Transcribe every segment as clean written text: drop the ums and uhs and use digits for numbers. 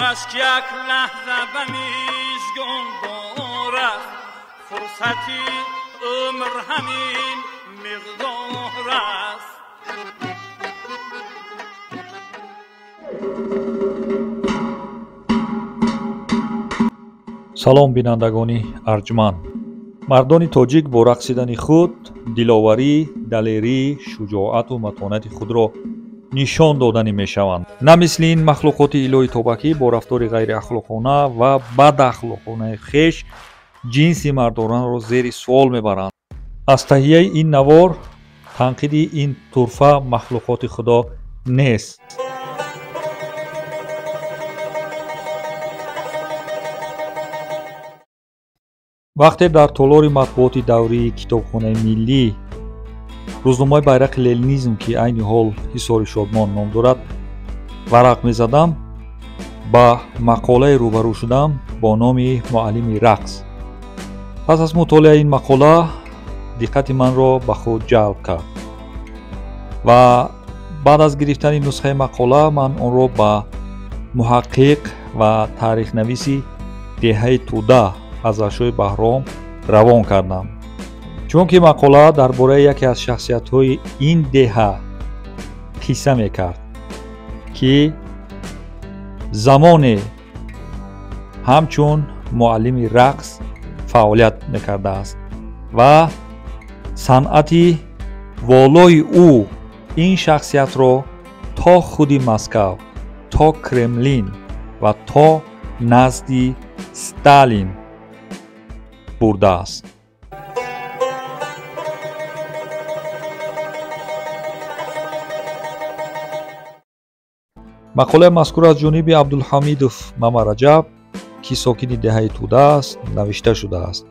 Ашк як лаҳза ба мижгон дорад, фурсати умр ҳамин миқдор аст. Салом, бинандагони арҷманд. Мардони тоҷик бо рақсидани худ диловарӣ, далерӣ, шуҷоату матонати худро нишон доданӣ мешаванд. На мисли ин махлуқоти илоҳи тобакӣ бо рафтори ғайриахлоқона ва бадахлоқонаи хеш ҷинси мардонаро зери суол мебаранд. Аз таҳияи ин навор танқиди ин турфа махлуқоти худо нест. Вақте дар толори матбуоти даврии Китобхонаи миллӣ рӯзномаи Байрақи ленинизм, ки айни ҳол Ҳисори Шодмон ном дорад, варақ мезадам, ба мақолае рӯбарӯ шудам бо номи «Муаллими рақс». Пас аз мутолиаи ин мақола диққати манро ба худ ҷалб кард ва баъд аз гирифтани нусхаи мақола ман онро ба муҳаққиқ ва таърихнависи деҳаи Тӯда Фазлшоҳи Баҳром равон кардам, чунки мақола дар бораи яке аз шахсиятҳои ин деҳа қисса мекард, ки замоне ҳамчун муаллими рақс фаъолият мекардааст ва санъати волои ӯ ин шахсиятро то худи Москав, то Кремлин ва то назди Сталин бурдааст. Мақолаи мазкур аз ҷониби Абдулҳамидов Мамараҷаб, ки сокини деҳаи Тӯда аст, навишта шудааст.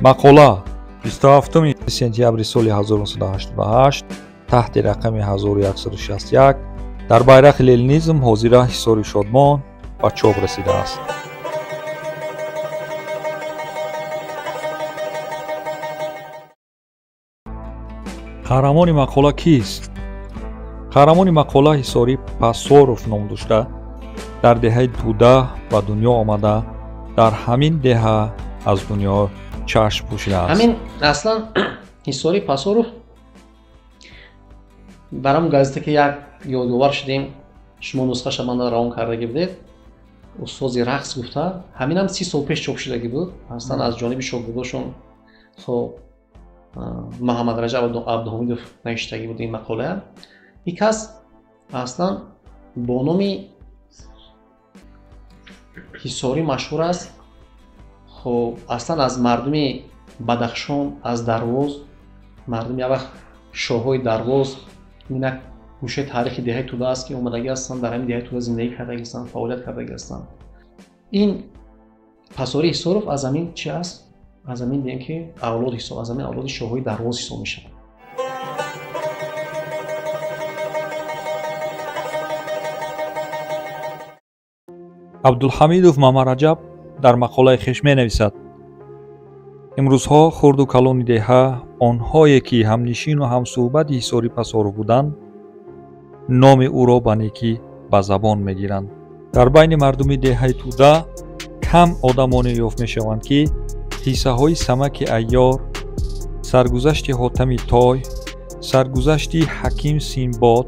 Мақола 27 сентябри соли 1988 таҳти рақами 1161 дар Байрақи ленинизм, ҳозира Ҳисори Шодмон, ба чоп расидааст. Қаҳрамони мақола кист? Қаҳрамони мақола Ҳисорӣ Пасоров ном дошта, дар деҳаи Тӯда ба дунё омада, дар ҳамин деҳа аз дунё чашм пӯшидааст. Ҳамин аслан Ҳисорӣ Пасоров дар ҳамон газета, ки як ёдовар шудем, шумо нусхаша манда равон кардагӣ будед, устози рақс гуфта, ҳаминам 30 сол пеш чоп шудагӣ буд. Аслан аз ҷониби шогирдошон хоб Муҳаммад Раҷаб Абдуҳамидов навиштагӣ буд ин мақола. Ин кас аслан бо номи Ҳисорӣ машҳур аст. Хоб аслан аз мардуми Бадахшон, аз Дарвоз, мардуми як вақт шоҳҳои Дарвоз, ин як гӯшаи таърихи деҳаи Тӯда аст, ки омадагӣ ҳастанд, дар ҳамин деҳаи Тӯда зиндагӣ кардагӣ ҳастанд, фаъолият кардагӣ ҳастанд. Ин Пасорӣ Ҳисоров аз ҳамин чи аст? Аз ҳамин дигем ки авлод ҳисоб, аз ҳамин авлоди шоҳҳои Дарвоз ҳисоб мешавад. Абдулҳамидов Мамараҷаб дар мақолаи хеш менависад: имрӯзҳо хурду калони деҳа, онҳое ки ҳамнишину ҳамсӯҳбати Ҳисорӣ Пасоров буданд, номи ӯро ба некӣ ба забон мегиранд. Дар байни мардуми деҳаи Тӯда кам одамоне ёфт мешаванд, ки қиссаҳои Самаки Айёр, саргузашти Ҳотами Той, саргузашти Ҳаким Синбод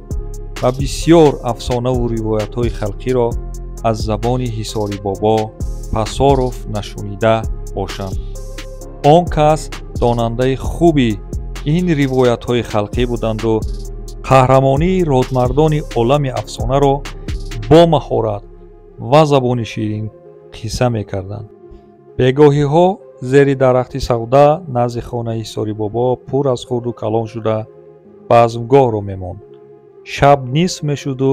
ва бисёр афсонаву ривоятҳои халқиро аз забони Ҳисорӣ бобо Пасоров нашунида бошанд. Он кас донандаи хуби ин ривоятҳои халқӣ буданду қаҳрамонии родмардони олами афсонаро бо маҳорат ва забони ширин қисса мекарданд. Бегоҳиҳо зери дарахти савда назди хонаи Ҳисорӣ бобо пур аз хурду калон шуда базмгоҳро мемонд. Шаб нисф мешуду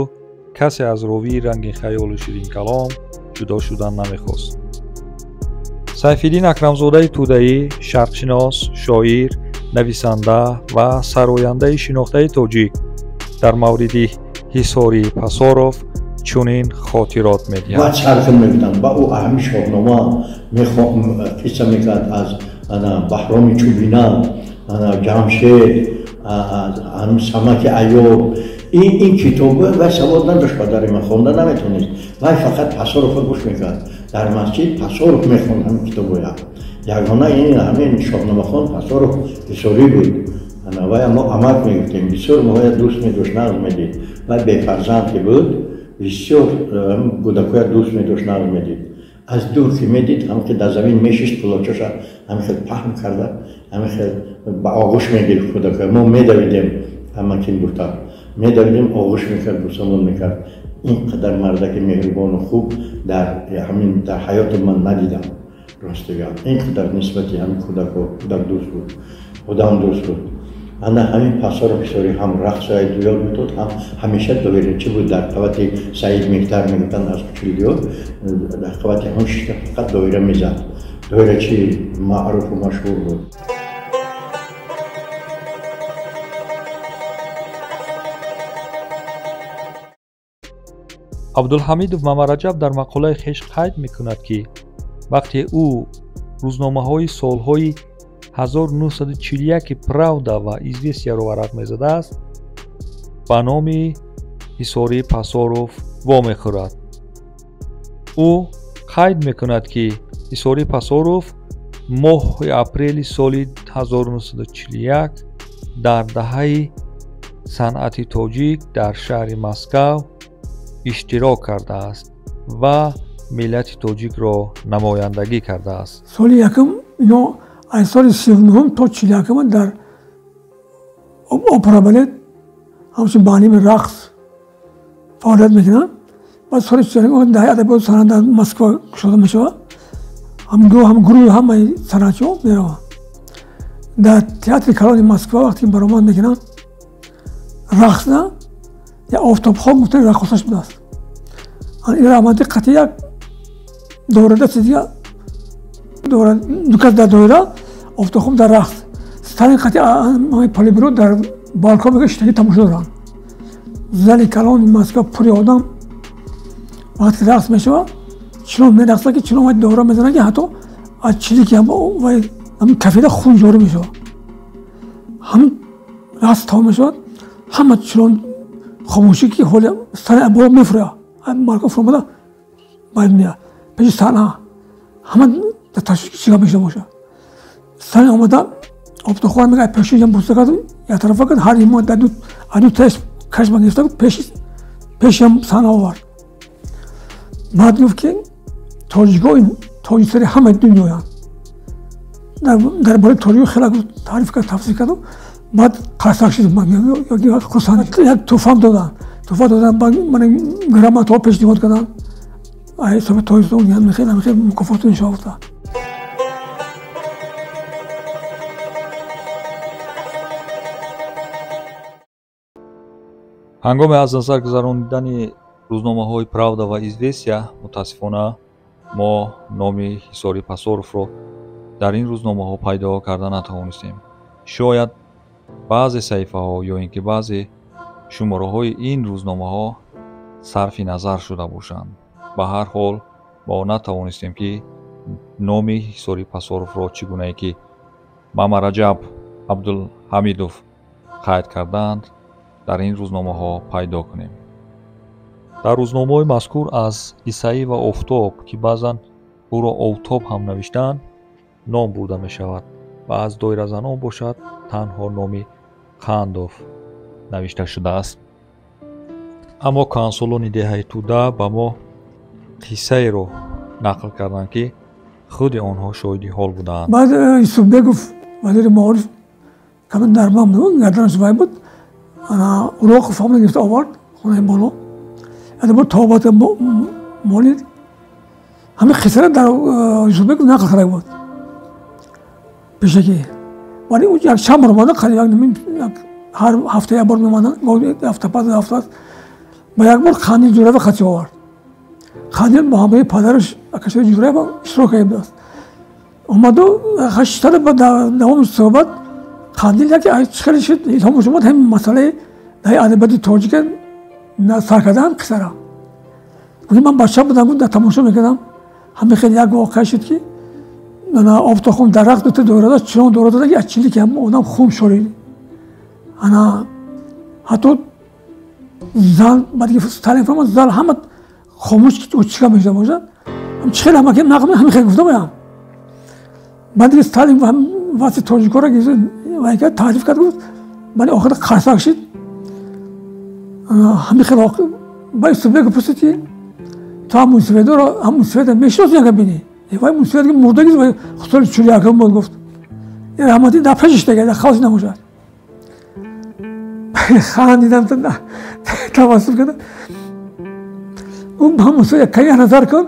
касе аз ровии рангинхаёлу ширинкалом ҷудо шудан намехост. Сайфиддин Акрамзодаи Тӯдаӣ, шарқшинос, шоир, нависанда ва сарояндаи шинохтаи тоҷик дар мавриди Ҳисорӣ Пасоров чунин хотирот медиҳад. Баъд сархел мегуфтам, ба ӯ аҳами шоҳнома қисса мекард аз Баҳроми Чӯбина, Ҷамшед, Самаки Айёр. Ин китоба вай савод надошт, падари ман хонда наметонист. Вай фақат Пасоровро гӯш мекард. Дар масҷид Пасоров мехонд ҳамин китобоя. Ягона ин ҳамин шоҳномахон Пасоров Ҳисорӣ буд. Вай мо амак мегуфтем, бисёр моҳоя дӯст медошт, нағз медид. Вай бефарзанд ки буд, бисёр кӯдакоя дӯст медошт, нағз медид. Аз дур ки медид, ҳам ки дар замин мешишт, кулочаша ҳамин хел паҳн карда, ҳамин хел ба оғӯш мегирифт кӯдакоя. Мо медавидем, ҳамакин гуфта медавидем, оғӯш мекард, бусамон мекард. Ин қадар мардаки меҳрубону хуб дар ҳамин дар ҳаёти ман надидам, рости гап. Ин қадар нисбати ҳамин кӯдако кӯдакдӯст буд, одамдӯст буд. Ана ҳамин Пасоров Ҳисорӣ ҳам рақсо ёд медод, ҳам ҳамеша доирачӣ буд. Дар қабати Саид Мехтар мегуфтанд аз кучилиё, дар қабати ҳамон шишта фақат доира мезад. Доирачи маъруфу машҳур буд. Абдулҳамидов Мамараҷаб дар мақолаи хеш қайд мекунад, ки вақте ӯ рӯзномаҳои солҳои 1941 Правда ва Известияро варақ мезадааст, ба номи Ҳисорӣ Пасоров вомехӯрад. Ӯ қайд мекунад, ки Ҳисорӣ Пасоров моҳи апрели соли 1941 дар даҳаи санъати тоҷик дар шаҳри Москав иштирок кардааст ва миллати тоҷикро намояндагӣ кардааст. Соли якум ино аз соли 39 то 41 дар опера балет ҳамчун маълими рақс фаъолият мекунанд. Баъд соли 41 даҳаи адабиёту санъат дар Москва кушода мешавад. Ҳам гурӯҳи ҳамаи санъатчиҳо мераванд. Дар театри калони Москва вақте ки баромад мекунанд, рақсда як офтобхон гуфтани раққосаш будааст. Ин раҳмати қатъи як доирада чиз дига ду кас дар доира, офтобхон дар рақс. Сталин қатъи политбюро дар балкон мега шиштагӣ тамошо доранд. Зали калони Москва пури одам вақте рақс мешавад, чунон мерақсад, ки чунон вай доира мезанад, ки ҳатто аз чилики вай ҳамин кафеда хун ҷорӣ мешавад. Ҳамин рақс тамом мешавад, ҳама чунон хомӯшӣ, ки ҳоли Сталин боло мефурӯяд, балкон фуромада баъд меяд пеши саҳна, ҳама дар ташвиш ки чӣ гап мешуда бошад. Сталин омада офтобхона мега пеши ям буста кард, як тарафа кард, ҳар имо дар ду таш кашма гирифта пеши ям саҳна овард. Баъд гуфт, ки тоҷикҳо тоҷиксари ҳамаи дунёянд. Дар бораи тоҷикҳо хеле таъриф кард, тафсир карду баъд қарсак шуд, хурсанд. Як тӯҳфам доданд, тӯҳфа доданд, грамотаҳо пешниҳод карданд. Ҳисоби тоҷикистон хеле мукофоту нишон афтад. Ҳангоми аз назар гузаронидани рӯзномаҳои Правда ва Известия, мутаассифона мо номи Ҳисорӣ Пасоровро дар ин рӯзномаҳо пайдо карда натавонистем. Шояд баъзе саҳифаҳо ё ин ки баъзе шумораҳои ин рӯзномаҳо сарфи назар шуда бошанд. Ба ҳар ҳол мо натавонистем, ки номи Ҳисорӣ Пасоровро чӣ гунае ки Мамараҷаб Абдулҳамидов қайд кардаанд, дар ин рӯзномаҳо пайдо кунем. Дар рӯзномаҳои мазкур аз Исаӣ ва Офтоб, ки баъзан ӯро Офтоб ҳам навиштаанд, ном бурда мешавад ва аз доиразанон бошад танҳо номи Қандов навишта шудааст. Аммо каҳансолони деҳаи Тӯда ба мо қиссаеро нақл карданд, ки худи онҳо шоҳиди ҳол буданд. Баъд Юсуфбеков, вазири маориф, камин дармам буд, гарданаш вай буд, Уроқов ҳамон гирифта овард хонаи боло. Бо тобата молид. Ҳамин қиссаро дар Юсуфбеков нақл карда буд пешакӣ. Вале ӯ як чанд бор омада, қариб як ҳар ҳафта як бор меомаданд, ҳафта пас ҳафта. Ба як бор Қандил Ҷураева қатъи овард. Қандил бо ҳамроҳи падараш Акашари Ҷураева иштирок карда будааст. Омаду шиштада ба давоми суҳбат Қандил яке хеле шуд илҳомаш омад, ҳамин масъалаи даҳаи адабиёти тоҷика сар кардаанд қиссара. Гуфт, ман бача будам, гуфт, дар тамошо мекардам. Ҳамин хеле як воқеа шуд, ки офтобхон дар рақс дута доира дошт, чунон доира дода, ки аз чилики одам хун шорид. Ана ҳатто Зал баъд ки Сталин фармуд, зал ҳама хомӯш чика мешуда бошад. Чӣ хеле ҳама нақл ҳамин хел гуфта боям. Баъд ки Сталин вақти тоҷикоро вай кард, таъриф кард, гуфт, баъд охир қарсак шид. Ҳамин хел ба Юсуфбек пурсид ки ту ҳам мусофидоро ҳам мусофида мешиносӣ агар бинӣ? Вай мусофид ки мурдагист, вай соли 41 буд, гуфт. Раҳматӣ дар пешиш дега, дар хавси набошад. Хандидам, табассум кардам. Ӯ ҳам мусофид каме назар кун.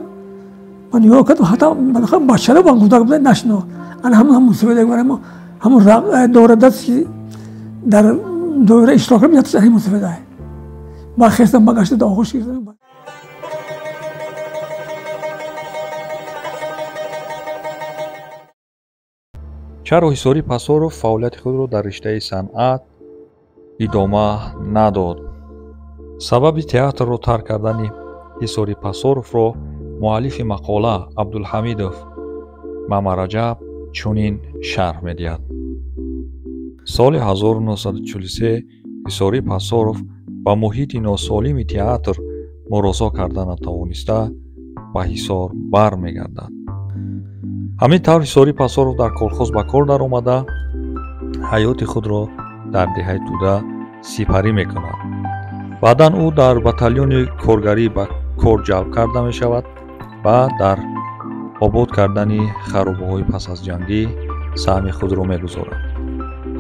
Ман нигоҳ кардам, ҳатто ман бачара будам, кӯдак будам, нашинохт. Ана ҳамон мусофид ҳамон доира даст ки дар доира иштирок кардам, яташ ҳамин мусофид ай. Бархестам, багашта дар оғӯш гирифтам. Чаро Ҳисорӣ Пасоров фаъолияти худро дар риштаи санъат идома надод? Сабаби театрро тарк кардани Ҳисорӣ Пасоровро муаллифи мақола Абдулҳамидов Мамараҷаб чунин шарҳ медиҳад. Соли 1943 Ҳисорӣ Пасоров ба муҳити носолими театр муросо карда натавониста ба Ҳисор бармегардад. Ҳамин тавр Ҳисорӣ Пасоров дар колхоз ба кор даромада ҳаёти худро дар деҳаи Туда сипарӣ мекунад. Баъдан ӯ дар батальони коргарӣ ба кор ҷалб карда мешавад ва дар обод кардани харобаҳои пас аз ҷангӣ саҳми худро мегузорад.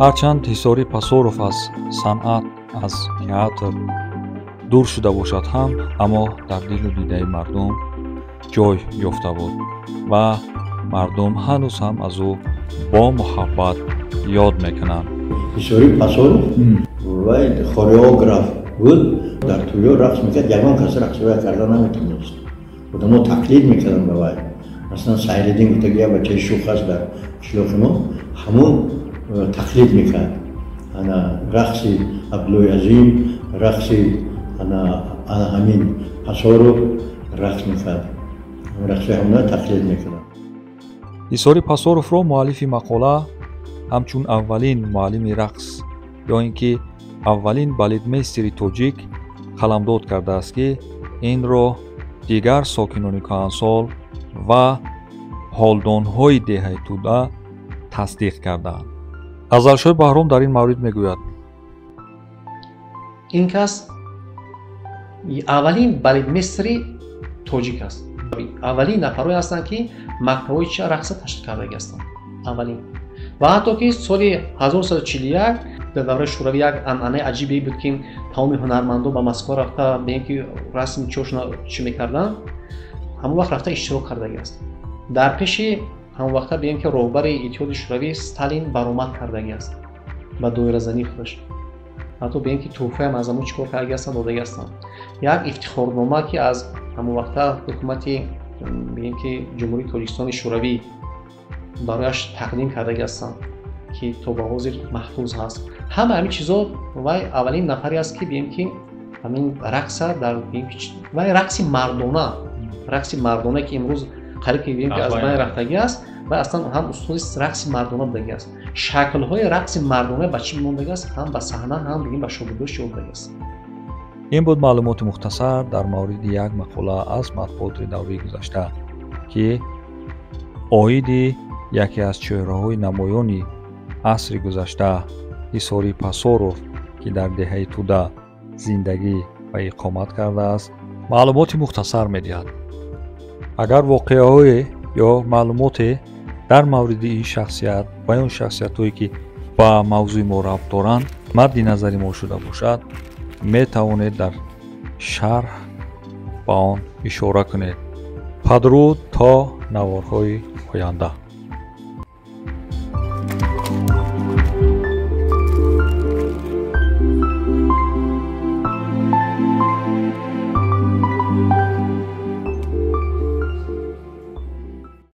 Ҳарчанд Ҳисорӣ Пасоров аз санъат, аз театр дур шуда бошад ҳам, аммо дар дилу дидаи мардум ҷой ёфта буд ва мардум ҳанӯз ҳам аз ӯ бо муҳаббат ёд мекунанд. Ҳисорӣ Пасоров вай хореограф буд, дар тӯё рақс мекард, ягон кас рақс вай карда наметавонист. Одамо тақлид мекарданд ба вай. Масалан, Сайриддин гуфта ки як бачаи шӯх аст дар қишлоқи мо, ҳамон тақлид мекард. Ана рақси Абдуллои Азим, рақси ана ҳамин Пасоров рақс мекард. Рақси ҳамона тақлид мекарданд. Ҳисорӣ Пасоровро муаллифи мақола ҳамчун аввалин муаллими рақс ё ин ки аввалин балетмейстери тоҷик қаламдод кардааст, ки инро дигар сокинони кӯҳансол ва ҳолдонҳои деҳаи Туда тасдиқ кардаанд. Афзалшоҳ Баҳром дар ин маврид мегӯяд: ин кас аввалин балетмейстери тоҷик аст. Аввалин нафарое ҳастанд, ки мактабҳои ча рақса ташкил кардагӣ ҳастанд. Аввалин. Ва ҳатто ки соли 1941 дар давраи Шӯравӣ як анъанаи аҷибе буд, ки тамоми ҳунармандон ба Москва рафта, бе ки расми чошона чӣ мекарданд, ҳамон вақт рафта иштирок кардагӣ аст. Дар пеши ҳамон вақта бигем ки роҳбари Иттиҳоди Шӯравӣ Сталин баромад кардагӣ аст ба доиразании худаш. Ҳатто бигем ки тӯҳфаам аз ҳамон чӣ кор кардагӣ ҳастанд, додагӣ ҳастанд. Як ифтихорнома, ки аз ҳамон вақта ҳукумати бигем ки Ҷумҳурии Тоҷикистони Шӯравӣ барояш тақдим кардагӣ ҳастанд, ки то ба ҳозир маҳфуз ҳаст. Ҳама ҳамин чизо вай аввалин нафаре аст, ки бигем ки ҳамин рақса дар вай рақси мардона, рақси мардона, ки имрӯз қариб ки бигем ки аз байн рафтагӣ аст, вай аслан ҳам устоди рақси мардона будагӣ аст. Шаклҳои рақси мардона ба чӣ мондагӣ аст? Ҳам ба саҳна, ҳам бигем ба шогирдош ёддагӣ аст. Ин буд маълумоти мухтасар дар мавриди як мақола аз матбуоти давраи гузашта, ки оиди яке аз чеҳраҳои намоёни асри гузашта Ҳисорӣ Пасоров, ки дар деҳаи Туда зиндагӣ ва иқомат кардааст, маълумоти мухтасар медиҳад. Агар воқеаҳое ё маълумоте дар мавриди ин шахсият ва ё шахсиятҳое, ки ба мавзӯи мо рабт доранд, мадди назари мо шуда бошад, метавонед дар шарҳ ба он ишора кунед. Падруд то наворҳои оянда.